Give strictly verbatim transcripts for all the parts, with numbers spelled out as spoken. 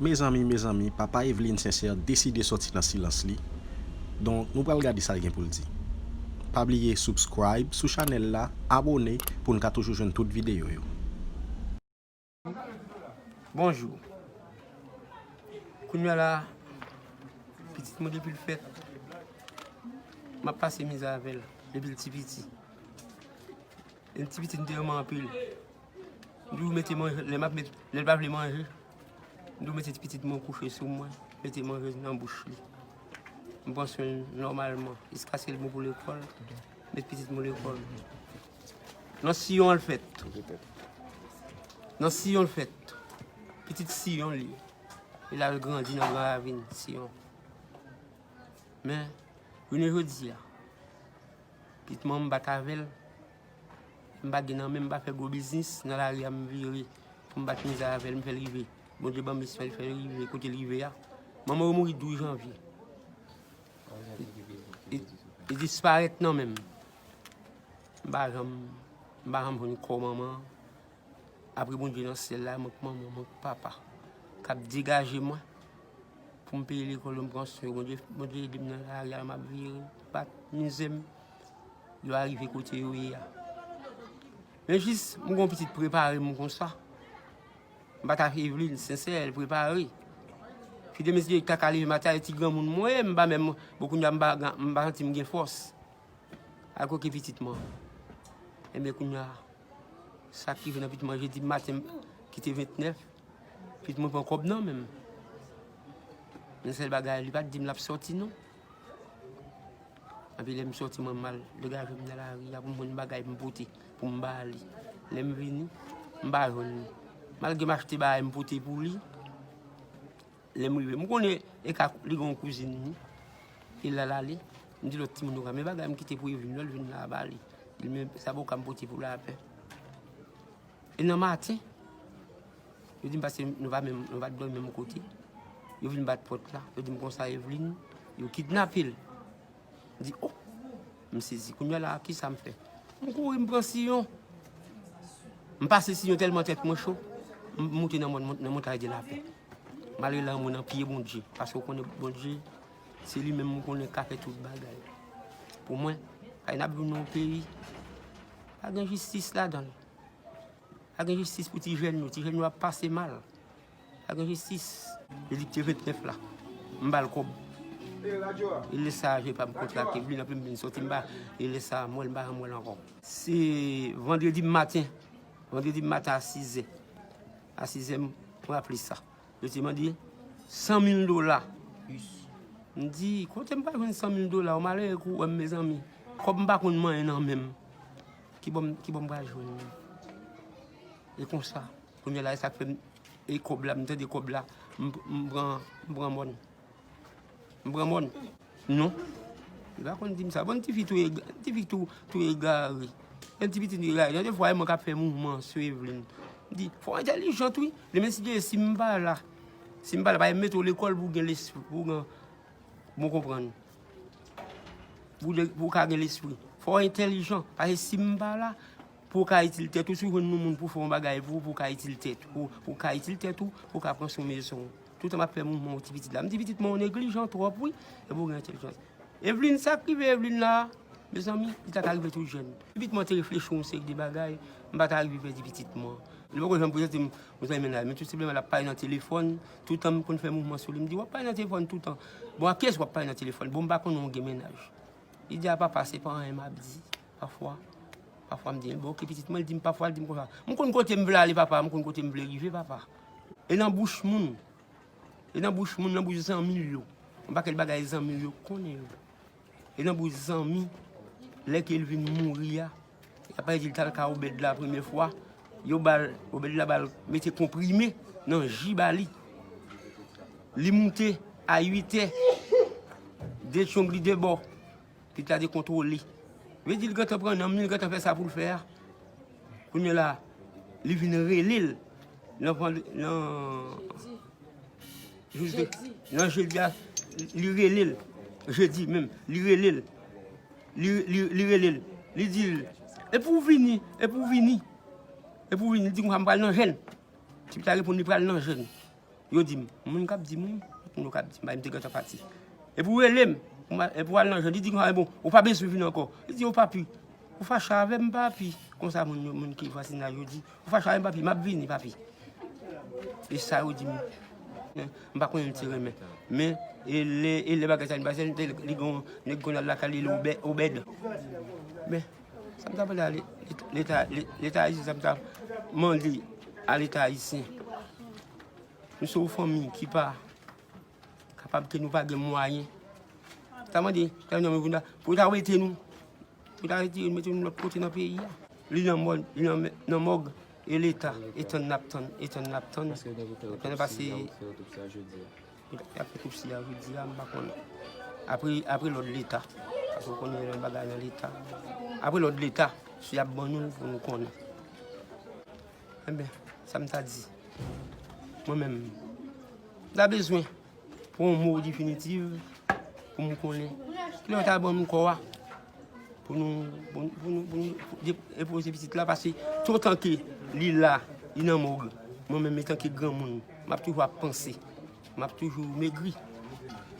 Mezanmi, mezanmi, papa Eveline Sincère deside sòti nan silans li. Donk, nou pral gade sa l gen pou l di. Pa bliye subscribe sou chanèl la, abòne pou n ka toujou jwenn tout videyo yo. Bonjou. Kounye a la, pitit mwen depi l fèt, m ap pase mizè avè l depi l ti piti. Lè m ti piti, m te renmen anpil. M toujou mete manje, lè m ap met, lè l pa vle manje, m toujou mete ti pitit mwen kouche sou mwen, mete manje nan bouch li. M pran swen l nòmalman, jiskaske l bon pou lekòl, met pitit mwen lekòl. Nan Siyon l fèt. Nan Siyon l fèt. Pitit Siyon l ye. E l al grandi nan Gran Ravin, Siyon. Men, jounen jodi a, pitit mwen m bat avè l. M pa gen nan men m, m pa fè gwo biznis, nan lari a m vire. Pou m bat mizè avè l, m fè l rive. Bondye ban m espwa, l fè l rive kote l rive a. Manman yo mouri douz janvye. Li, li, li disparèt nan men m. M pa janm, m pa janm jwenn kò manman an. Apre Bondye nan syèl la, mank manman, mank papa k ap degaje mwen pou m peye lekòl yo, m pran swen yo. Bondye, Bondye ede m nan lari a, m ap vire, bat mizè m. Yo arive kote yo ye a. Men jis, m gon pitit prepare m konsa. M pa ta Eveline, sensè, l prepare. Fi de mesye, kaka leve maten, ti granmoun mwen ye, m pa menm, bon, kounye a m pa, m pa santi m gen fòs. Al koke pitit mwen. Ebyen, kounye a, sa k rive nan pitit mwen, jedi maten, ki te ventnèf, pitit mwen pran kòb nan men m. Yon sèl bagay, li pa t di m l ap sòti, non. Epi lè m sòti, mwen m al degaje m nan lari a pou m jwenn bagay pou m pote, pou m ba li. Lè m vini, m pa jwenn li. Malgre m achte bagay m pote pou li, lè m rive, m konnen e ka li gen yon kouzin li, e l al ale. M di lòt timoun yo, men bagay m kite pou Eveline, lè l vin la, ba li. Li men sa pou ka m pote pou lapè. E nan maten, yo di m, paske nou pa menm, nou pa t dòmi menm kote. Yo vin bat pòt la, yo di m konsa, Eveline, yo kidnape l. M di, o! M sezi. Kounye a la, kisa m fè? M kouri, m pran Siyon. M pase Siyon tèlman tèt mwen cho, m moute nan mòn, nan Montay de Lapè. M al rele lanmou nan pye Bondye, paske w konnen Bondye, se li menm m konnen k ka fè tout bagay. Pou mwen, kay n ap viv nan yon peyi, pa gen jistis ladan l. Pa gen jistis pou ti jèn yo. Ti jèn yo ap pase mal. Pa gen jistis. Jedi ki te ventnèf la, m ba l kòb. E lè sa a, je pa m kontrake, vin anpil m vin sòti, m ba, e lè sa a, m wè l, m pa janm wè l ankò. Se vandredi maten. Vandredi maten a sizè. A sizè, m raple sa. Yo te mande san mil dola. M di, kote m pral jwenn san mil dola? Ou malere kou wè m, mezanmi. Kòb m pa konn manyen nan men m. Kibò m, kibò m pral jwenn li? E konsa, kounye a la, e sa k fè m, e kòb la, m tande kòb la, m, m pran, m pran mòn. M pran mòn. Non. Li pa konn di m sa. Bon, ti fi tou ega-, ti fi tou, tou egare. Yon ti pitit egare. Gen de fwa, e mwen k ap fè mouvman sou Eveline. M di, fò w entèlijan tou wi. Demen, si Dye, si m pa la, si m pa la, pa mete w lekòl pou w gen lespri, pou w gen, bon, konprann. Pou w de-, pou w ka gen lespri. Fò w entèlijan. Paske si m pa la, pou w ka itil tèt ou, si w jwenn yon moun pou fè yon bagay pou ou, pou w ka itil tèt ou, pou w ka itil tèt ou, pou w ka pran swen mezon w. Toutan m ap fè mouvman w ti pitit la. M di pitit mwen, ou neglijan twòp wi, epi w gen entèlijans. Eveline, sa k rive Eveline la, mezanmi, li ta ka rive tout jèn. Pitit mwen te reflechi yon seri de bagay, m pa ta rive pèdi pitit mwen. Li poko janm prezante m yon zanmi mennaj, men tou senpleman l ap pale nan telefòn, toutan m konn fè mouvman sou li, m di, w ap pale nan telefòn toutan. Bon, a kiyès w ap pale nan telefòn? Bon, m pa konnen w gen mennaj. Li di, a papa, se pa anyen m ap di, pafwa. Pafwa m di, bon, oke, pitit mwen, l di m, pafwa, l di m konsa, m konn kote m vle ale, papa, m konn kote m vle rive, papa. E nan bouch moun, e nan bouch moun, nan bouch zanmi l yo, yon pakèt bagay zanmi l yo konnen yo. E nan bouch zanmi, lè ke l vin mouri a, y ap pale di l t al kay Obèd la premye fwa, yo ba l, Obèd la ba l, mete konprime nan ji ba li. Li moute a uit è, de tchong li de bò. Pitit la dekontwole. Vle di l gentan pran nanm li, l gentan fè sa pou l fè a. Kounye a la, li vin rele l nan vand-, nan, jedi, nan jedi a, li rele l. Jedi menm, li rele l. Li, li, li rele l. Li di l, epi w vini, epi w vini. Epi w vini, li di konsa, m pral nan jèn. Ti pitit la reponn, li pral nan jèn. Yo di m, moun k ap di m wi, moun yo k ap di m, m te gentan pati. Epi w rele m, pou m al, epi w al nan jèn, li di konsa, bon, ou pa bezwen vin ankò. Li di, o papi, ou fache avè m, papi. Konsa moun yo, moun ki Francine la, yo di, ou fache avè m, papi, m ap vini, papi. E sa yo di m. M pa konnen l te renmen. Men, e lè, e lè bagay sa vin pase, li te, li gon, nèg konn al lakay li, li Obè-, Obèd. Men, sa m ta mande a le-, Leta, le-, Leta ayisyen, sa m ta mande a Leta ayisyen. Nou se yon fanmi ki pa kapab ke nou pa gen mwayen. Ta mande, ta mande pou ta wete nou. Pou ta retire nou, mete nou lòt kote nan peyi a. Li nan mòg, li nan, nan mòg, e Leta, e tann n ap tann, e tann n ap tann. Pandan pase, y ap fè otopsi a jodi a, m pa konnen. Apre, apre lòd Leta. Paske w konnen nan bagay nan Leta. Apre lòd Leta, si y ap ban nou l pou nou konnen. Enben, sa m ta di. Mwen menm, m ta bezwen pou yon mo definitif, pou m konnen kilè yo ta ban m kò a, pou nou, pou nou, pou nou, pou nou de-, depoze pitit la, paske toutan ke li la, li nan mòg, mwen menm, etanke granmoun, m ap toujou ap panse, m ap toujou megri,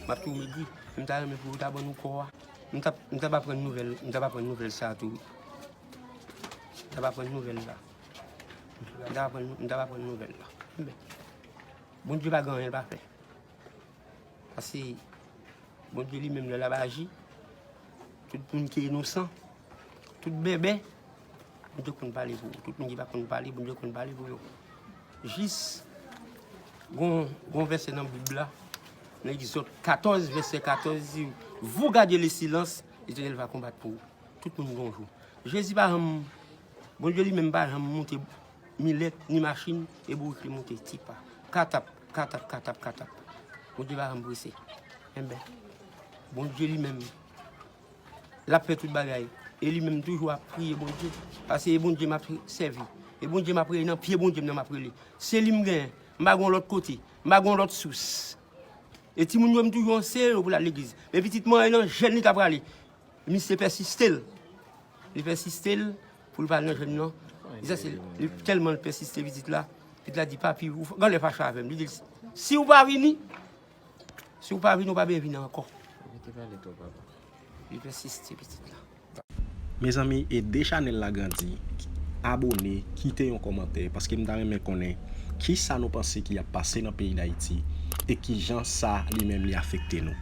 m ap toujou megri. M ta renmen pou yo ta ban nou kò a. M t ap, m t ap aprann nouvèl, m t ap aprann nouvèl sa a tou. M t ap aprann nouvèl la. M t ap aprann, m t ap aprann nouvèl la. Men, Bondye pa gen anyen l pa fè. Paske Bondye li menm lè l ap aji, tout moun ki inosan, tout bèbè, Bondye konn pale pou yo. Tout moun ki pa konn pale, Bondye konn pale pou yo. Jis, gon, gon vèsè nan Bib la, nan Egzòd katòz, vèsè katòz, di, vous gardez le silence, l'Éternel va combattre pour vous. Tout moun gon jou. Jezi pa janm, Bondye li menm pa janm monte milèt, ni machin, e bourik li monte tipa. Katap, katap, katap, katap. Bondye pa janm prese. Enben, Bondye li menm, l ap fè tout bagay. E li menm toujou ap priye Bondye. Paske e Bondye m ap sèvi. E Bondye m ap rele, nan pye Bondye m nan m ap rele. Se li m genyen. M pa gon lòt kote. M pa gon lòt sous. E timoun yo, m toujou anseye yo pou l al legliz. Men pitit mwen, e nan jèn li ta prale. Misye pèsiste l. Li pèsiste l pou l pa al nan jèn nan. Li sa se, li tèlman l pèsiste pitit la. Pitit la di, papi, ou f-, genlè fache avè m. Li di l, si w pa vini, si w pa vini, ou pa bezwen vini ankò. Li pèsiste pitit la. Mezanmi, ede chanèl la grandi. Abone, kite yon kòmantè, paske m ta renmen konnen kisa nou panse ki ap pase nan peyi Dayiti e kijan sa li menm li afekte nou.